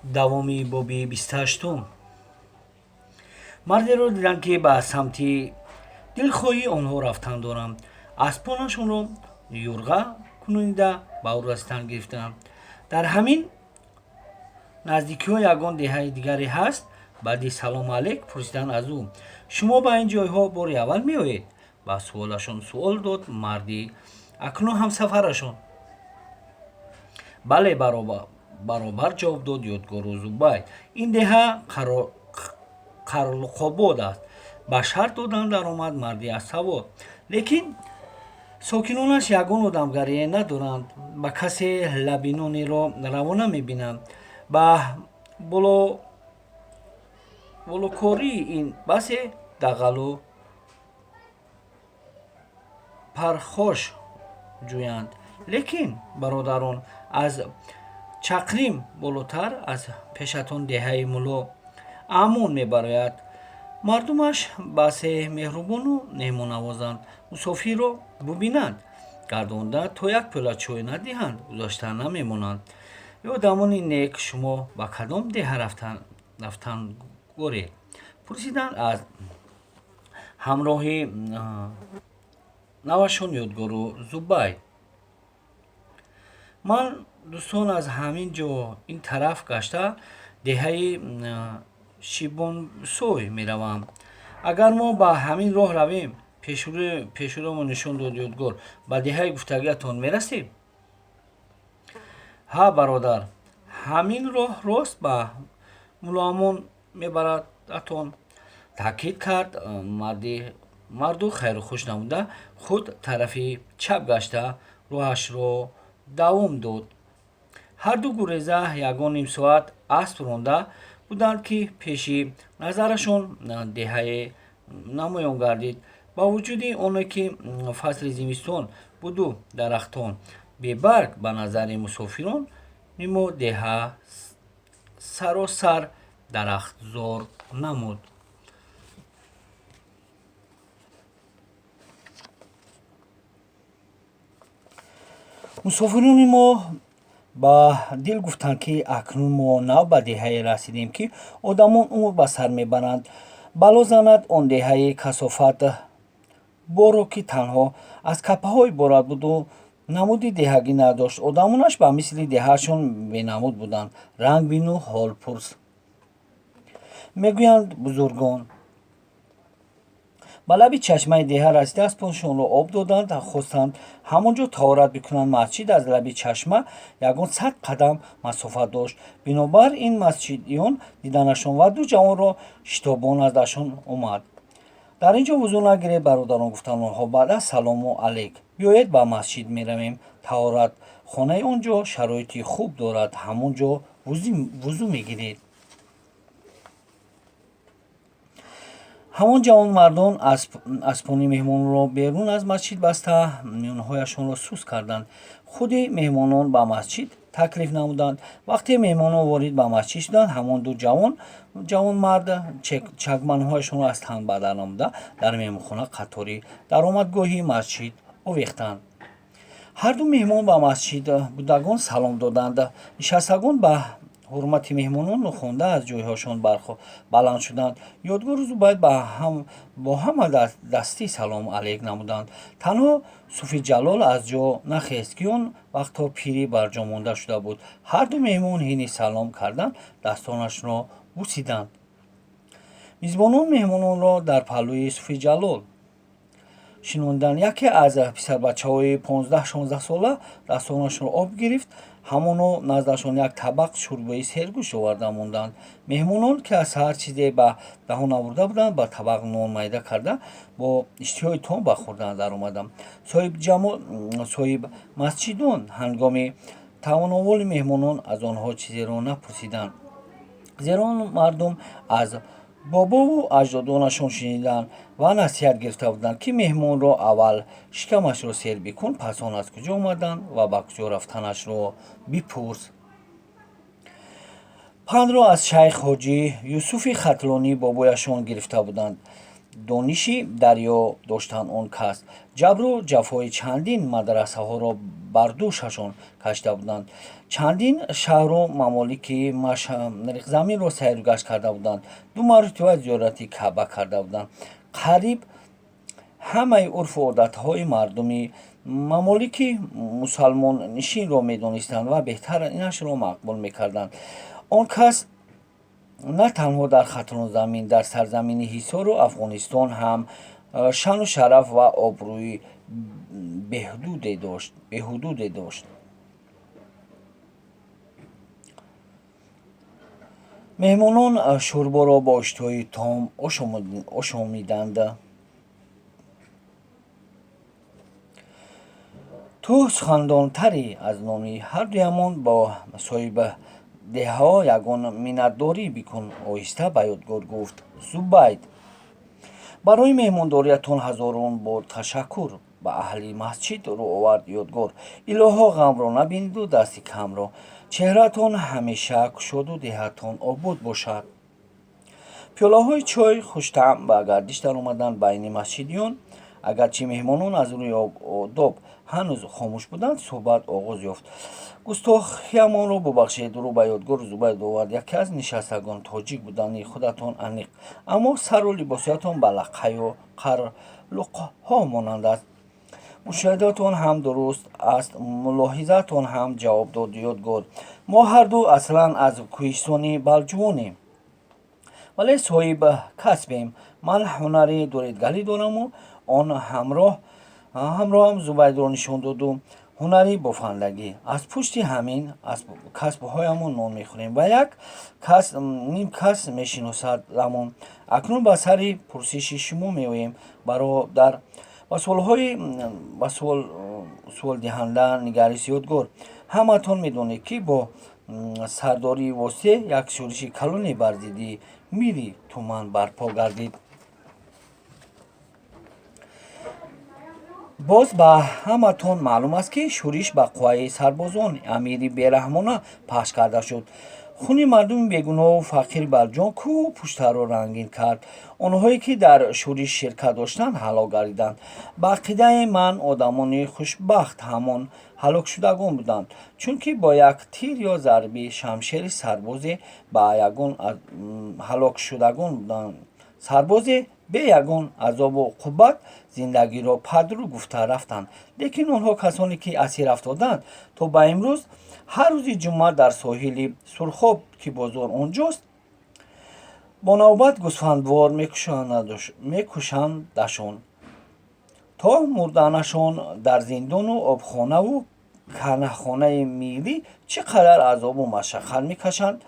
Давоми боби 28-ум. Мардеро диданд, ки ба самти дилхоҳии онҳо рафтан доранд. Аспонашонро юрға кунонида, ба ӯ расидан гирифтанд. Дар ҳамин наздикиҳо ягон деҳаи дигаре ҳаст? Баъди салому алейк пурсиданд аз ӯ. Шумо ба ин ҷойҳо бори аввал меоед? Ба суолашон суол дод марди акнун ҳамсафарашон. Бале, баробар ҷавоб дод Ёдгору Зубайд. Ин деҳа Қарлуқобод аст, ба шарт додан даромад марди аз савод. Лекин сокинонаш ягон одамгарие надоранд, ба касе лаби нонеро равона мебинанд. Ба болокории ин басе дағалу пархош ҷӯянд. Лекин, бародарон, аз Чақрим болотар аз пешатон деҳаи Мулло Амон мебарояд. Мардумаш басе меҳрубону меҳмоннавозанд. Мусофирро бубинанд, гардонда то як пиёла чой надиҳанд, гузашта намемонанд. Ё одамони нек, шумо ба кадом деҳа рафтангоред? Пурсиданд аз ҳамроҳи навашон Ёдгору Зубайд. Ман, дӯстон, аз ҳамин ҷо ин тараф гашта, деҳаи Шибонсой меравам. Агар мо ба ҳамин роҳ равем, пешрӯямон нишон дод Ёдгор, ба деҳаи гуфтагиатон мерасем? Ҳа, бародар, ҳамин роҳ рост ба Муллоамон мебарадатон, таъкид кард марду хайру хуш намуда, худ тарафи чап гашта, роҳашро давом дод. Ҳарду гуреза ягон нимсоат асп ронда буданд, ки пеши назарашон деҳае намоён гардид. Ба вуҷуди оне ки фасли зимистон буду дарахтон бебарг, ба назари мусофирон нимо деҳа саросар дарахтзор намуд. Мусофирони мо ба дил гуфтанд, ки акнун мо нав ба деҳае расидем, ки одамон умр ба сар мебаранд. Бало занад он деҳаи касофат боро, ки танҳо аз каппаҳо иборат буду намуди деҳагӣ надошт. Одамонаш ба мисли деҳаашон бенамуд буданд. Ранг бину, ҳол пурс, мегӯянд бузургон. Ба лаби чашмаи деҳа расида, аспоншонро об доданд, хостанд ҳамон ҷо таҳорат бикунанд. Масҷид аз лаби чашма ягон 100 қадам масофат дошт. Бинобар ин масҷидиён диданашон ва ду ҷавонро шитобон наздашон омад. Дар ин ҷо вузӯ нагиред, бародарон, гуфтанд онҳо баъд аз салому алейк. Биёед, ба масҷид меравем. Таҳоратхонаи он ҷо шароити хуб дорад, ҳамон ҷо вузӯ мегиред. Ҳамон ҷавонмардон аспони меҳмононро берун аз масҷид баста, миёнҳояшонро суст карданд. Худи меҳмонон ба масҷид таклиф намуданд. Вақте меҳмонон ворид ба масҷид шуданд, ҳамон ду ҷавонмард чакманҳояшонро аз тан бадар намуда, дар меҳмонхона қатори даромадгоҳи масҷид овехтанд. Ҳарду меҳмон ба масҷид будагон салом доданд. Нишастагон ба ҳурмати меҳмонон хонда, аз ҷойҳошон баланд шуданд. Ёдгору Зубайд бо ҳама дастӣ салому алейк намуданд. Танҳо Суфиҷалол аз ҷо нахест, ки он вақтҳо пирӣ барҷо монда шуда буд. Ҳарду меҳмон ҳини салом кардан дастонашро бусиданд. Мизбонон меҳмононро дар паҳлӯи Суфиҷалол шинонданд. Яке аз писарбачаҳои 15-16 сола дастонашро об гирифт. Ҳамоно наздашон як табақ шӯрбои сергӯшт оварда монданд. Меҳмонон, ки аз саҳар чизе ба даҳон набурда буданд, ба табақ нон майда карда, бо иштиҳои том ба хӯрдан даромаданд. Соҳибмасҷидон ҳангоми таомнаволи меҳмонон аз онҳо чизеро напурсиданд, зеро мардум аз бобову аҷдодонашон шуниданд ва насиҳат гирифта буданд, ки меҳмонро аввал шикамашро сер бикун, пас он аз куҷо омадан ва ба куҷо рафтанашро бипурс. Пандро аз шайх Ҳоҷӣ Юсуфи Хатлонӣ, бобояшон, гирифта буданд. Дониши дарё доштанд он кас. Ҷабру ҷафои чандин мадрасаҳоро бар дӯшашон кашида буданд. Чандин шаҳру мамолики машриқзаминро сайру гашт карда буданд. Ду маротиба зиёрати Каъба карда буданд. Қариб ҳамаи урфу одатҳои мардуми мамолики мусалмоннишинро медонистанд ва беҳтаринашро мақбул мекарданд. Он кас на танҳо дар Хатлонзамин, дар сарзамини Ҳисору Афғонистон ҳам шаъну шараф ва обрӯи беҳудуде дошт. Меҳмонон шӯрборо бо иштиҳои том ошомиданд. Ту сухандонтарӣ, аз номи ҳардуямон бо соҳибдеҳаҳо ягон миннатдорӣ бикун, оҳиста ба Ёдгор гуфт Зубайд. Барои меҳмондориятон ҳазорон бор ташаккур, ба аҳли масҷид рӯ овард Ёдгор. Илоҳо, ғамро набиниду дасти камро. Чеҳраатон ҳамеша кушоду деҳатон обод бошад. Пиёлаҳои чой хуштаъм ба гардиш даромаданд байни масҷидиён. Агарчи меҳмонон аз рӯи одоб ҳанӯз хомӯш буданд, суҳбат оғоз ёфт. Густохиямонро бубахшед, рӯ ба Ёдгору Зубайд овард яке аз нишастагон. Тоҷик будани худатон аниқ, аммо сару либосҳоятон ба лақаю қарлуқҳо монанд аст. Мушоҳидаатон ҳам дуруст аст, мулоҳизаатон ҳам, ҷавоб дод Ёдгор. Мо ҳарду аслан аз кӯҳистони Балҷувонем, вале соҳиби касбем. Ман ҳунари дуредгарӣ дораму он ҳамроҳам Зубайдро нишон доду ҳунари бофандагӣ. Аз пушти ҳамин касбҳоямон нон мехӯрем ва як кас ним кас мешиносадамон. Акнун ба сари пурсиши шумо меоем, бародар. Ба суолҳои ба суолдиҳанда нигарист Ёдгор. Ҳамаатон медонед, ки бо сардории Восеъ як шӯриши калоне бар зидди мири Туман барпо гардид. Боз ба ҳаматон маълум аст, ки шӯриш ба қувваи сарбозони амири бераҳмона пахш карда шуд. Хуни мардуми бегуноҳу фақири Балҷон кӯҳу пуштаро рангин кард. Онҳое ки дар шӯриш ширкат доштанд, ҳалок гардиданд. Ба ақидаи ман, одамони хушбахт ҳамон ҳалокшудагон буданд, чунки бо як тир ё зарби шамшери сарбозе ба ягон ҳалокшудагон буданд. Сарбозе бе ягон азобу уқубат зиндагиро падру гуфта рафтанд. Лекин онҳо касоне ки асир афтоданд, то ба имрӯз ҳар рӯзи ҷумъа дар соҳили Сурхоб, ки бозор онҷост, бо навбат гӯсфандвор мекушандашон. То мурданашон дар зиндону обхонаву канахонаи мирӣ чӣ қадар азобу машаққат мекашанд.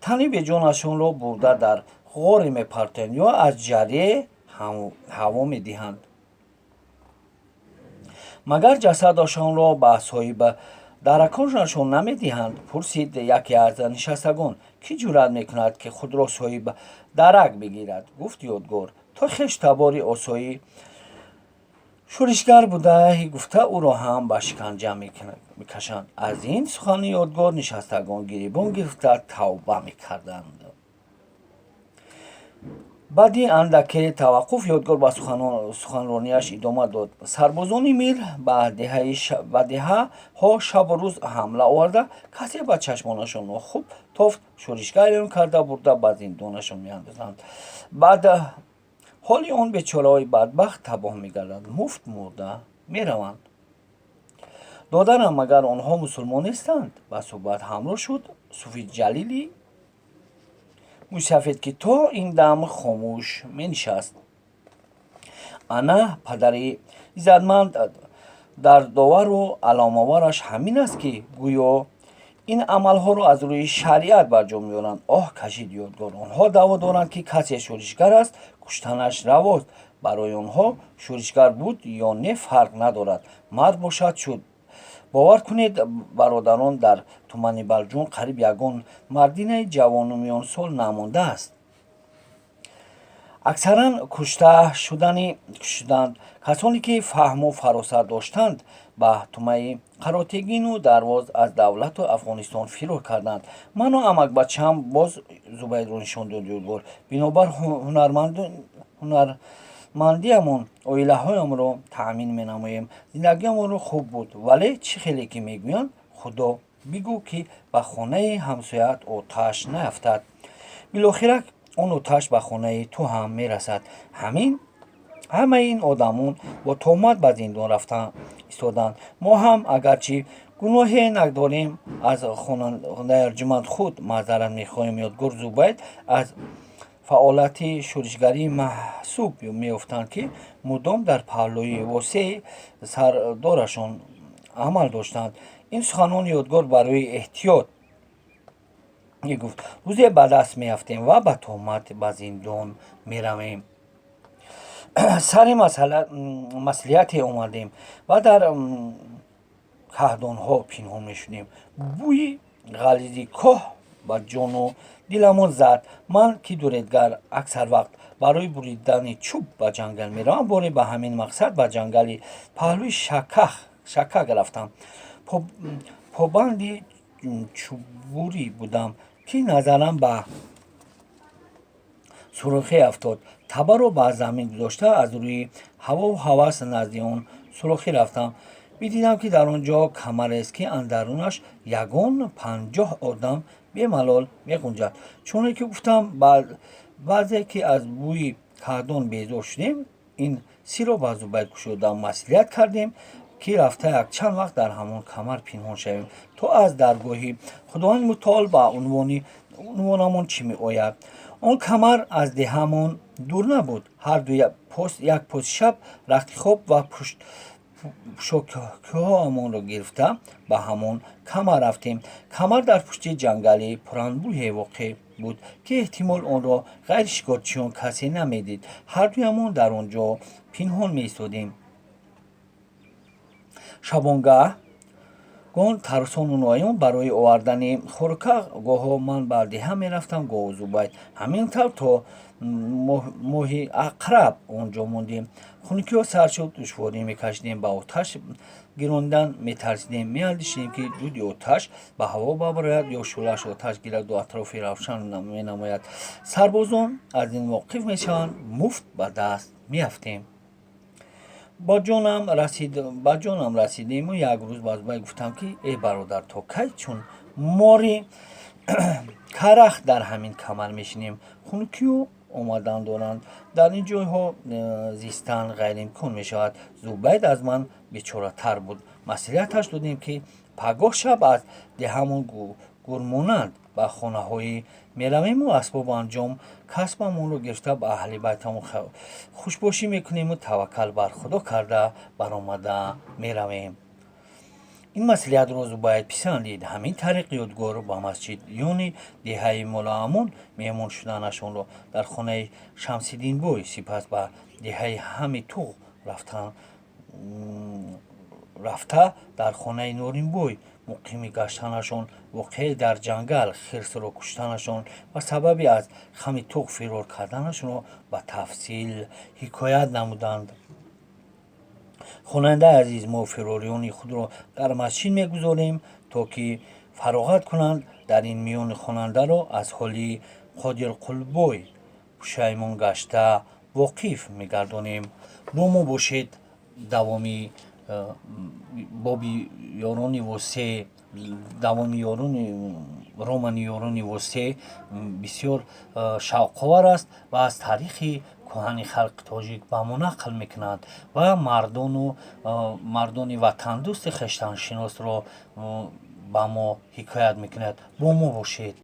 Тани беҷонашонро бурда дар ғоре мепартоянд ё аз ҷарие ҳаво медиҳанд. Магар ҷасадашонро ба соҳиби дараконашон намедиҳанд? Пурсид яке аз нишастагон. Кӣ ҷуръат мекунад, ки худро соҳиби дарак бигирад? Гуфт Ёдгор. То хешу табори осоӣ шӯришгар будаи гуфта ӯро ҳам ба шиканҷа мекашанд. Аз ин сухани Ёдгор нишастагон гиребон гирифта тавба мекарданд. Баъди андаке таваққуф Ёдгор ба суханронияш идома дод. Сарбозони мир ба деҳаҳо шабу рӯз ҳамла оварда, касе ба чашмонашон нохуб тофт, шӯришгар эълон карда, бурда ба зиндонашон меандозанд. Баъд ҳоли он бечораҳои бадбахт табоҳ мегардад, муфт мурда мераванд. Додарам, магар онҳо мусулмон нестанд? Ба суҳбат ҳамроҳ шуд Суфиҷалили мӯйсафед, ки то ин дам хомӯш менишаст. Ана, падари иззатманд, дардовару аломовараш ҳамин аст, ки гӯё ин амалҳоро аз рӯи шариат бар ҷо меоранд, оҳ кашид Ёдгор. Онҳо даъво доранд, ки касе шӯришгар аст, куштанаш равост. Барои онҳо шӯришгар буд ё не фарқ надорад, мард бошад, шуд. Бовар кунед, бародарон, дар тумани Балҷун қариб ягон мардинаи ҷавону миёнсол намондааст. Аксаран кушта шуданд. Касоне ки фаҳму фаросат доштанд, ба тумаи Қаротегину Дарвоз аз давлату Афғонистон фирор карданд. Ману амакбачаам, боз Зубайдро нишон дод Ёдгор, бинобар Ҳунармандиамон оилаҳоямонро таъмин менамоем. Зиндагиамонро хуб буд, вале чӣ хеле ки мегӯянд, Худо бигӯ, ки ба хонаи ҳамсояат оташ наяфтад, билохира он оташ ба хонаи ту ҳам мерасад. Ҳамин ҳамаи ин одамон бо туҳмат ба зиндон рафта истоданд. Мо ҳам агарчи гуноҳе надорем, аз хонандаи арҷуманд худ маъзарат мехоҳем. Ёдгор, Зубайд аз фаъолияти шӯришгарӣ маҳсуб меёфтанд, ки мудом дар паҳлӯи Восеи сардорашон амал доштанд. Ин суханони Ёдгор барои эҳтиёт мегуфт: рӯзе ба даст меафтем ва ба туҳмат ба зиндон меравем. Сари маслиҳате омадем ва дар каҳдонҳо пинҳон мешудем. Бӯи ғализи коҳ ба ҷону диламон зад. Ман, ки дуредгар аксар вақт барои буридани чӯб ба ҷангал меравам, боре ба ҳамин мақсад ба ҷангали паҳлӯи Шакак рафтам. Побанди чӯббурӣ будам, ки назарам ба сурохе афтод. Табарро ба замин гузошта, аз рӯи ҳавову ҳавас назди он сурохӣ рафтам. Бидидам, ки дар он ҷо камарест, ки андарунаш ягон 50 одам бемалол меғунҷад. Чуноне ки гуфтам, баъзе ки аз бӯи каҳдон безор шудем, ин сирро ба Зубайд кушода маслиҳат кардем, ки рафта якчанд вақт дар ҳамон камар пинҳон шавем, то аз даргоҳи Худованди Мутаол ба унвонамон чӣ меояд. Он камар аз деҳамон дур набуд. Ҳарду як поси шаб рахти хоб ва пӯшокҳоамонро гирифта, ба ҳамон камар рафтем. Камар дар пушти ҷангали пуранбӯҳе воқеъ буд, ки эҳтимол онро ғайри шикорчиён касе намедид. Ҳардуямон дар он ҷо пинҳон меистодем. Шабонгаҳ гон тарсону ноаён барои овардани хӯрока гоҳо ман ба деҳа мерафтам, гоҳо Зубайд. Ҳамин тавр то моҳи ақраб он ҷо мондем. Хунукиҳо сар шуд, душворӣ мекашидем, ба оташ гирондан метарсидем. Меандешидем, ки дуди оташ ба ҳаво бабарояд ё шӯълааш оташ гираду атрофи равшан менамояд, сарбозон аз ин воқиф мешаванд, муфт ба даст меафтем. Ба ҷонам расидему як рӯз ба Зубайд гуфтам, ки э бародар, то кай чун мори карах дар ҳамин камар мешинем? Хунукиҳо омадан доранд, дар ин ҷойҳо зистан ғайриимкон мешавад. Зубайд аз ман бечоратар буд. Маслиҳаташ додем, ки пагоҳ шаб аз деҳамон гурмонанд ба хонаҳое меравему асбобу анҷом касбамонро гирифта, ба аҳли байтамон хушбошӣ мекунему таваккал бар Худо карда баромада меравем. Ин маслиҳатро Зубайд писандид. Ҳамин тариқ Ёдгор ба масҷидёни деҳаи Мулоамон меҳмон шуданашонро дар хонаи Шамсиддинбой, сипас ба деҳаи Ҳами Туғ рафта, дар хонаи Норинбой муқими гаштанашон, воқеаи дар ҷангал хирсро куштанашон ва сабаби аз Хами Туғ фирор карданашонро ба тафсил ҳикоят намуданд. Хонандаи азиз, мо фирориёни худро дар масҷид мегузорем, то ки фароғат кунанд. Дар ин миён хонандаро аз ҳоли Қодирқулбой пушаймон гашта воқиф мегардонем. Бо мо бошед. Давоми боби ёрони Восеъ, давоми ёрони романи ёрони Восеъ бисёр шавқовар аст ва аз таърихи кӯҳани халқи тоҷик ба мо нақл мекунад ва мардони ватандӯсти хештаншиносро ба мо ҳикоят мекунад. Бо мо бошед.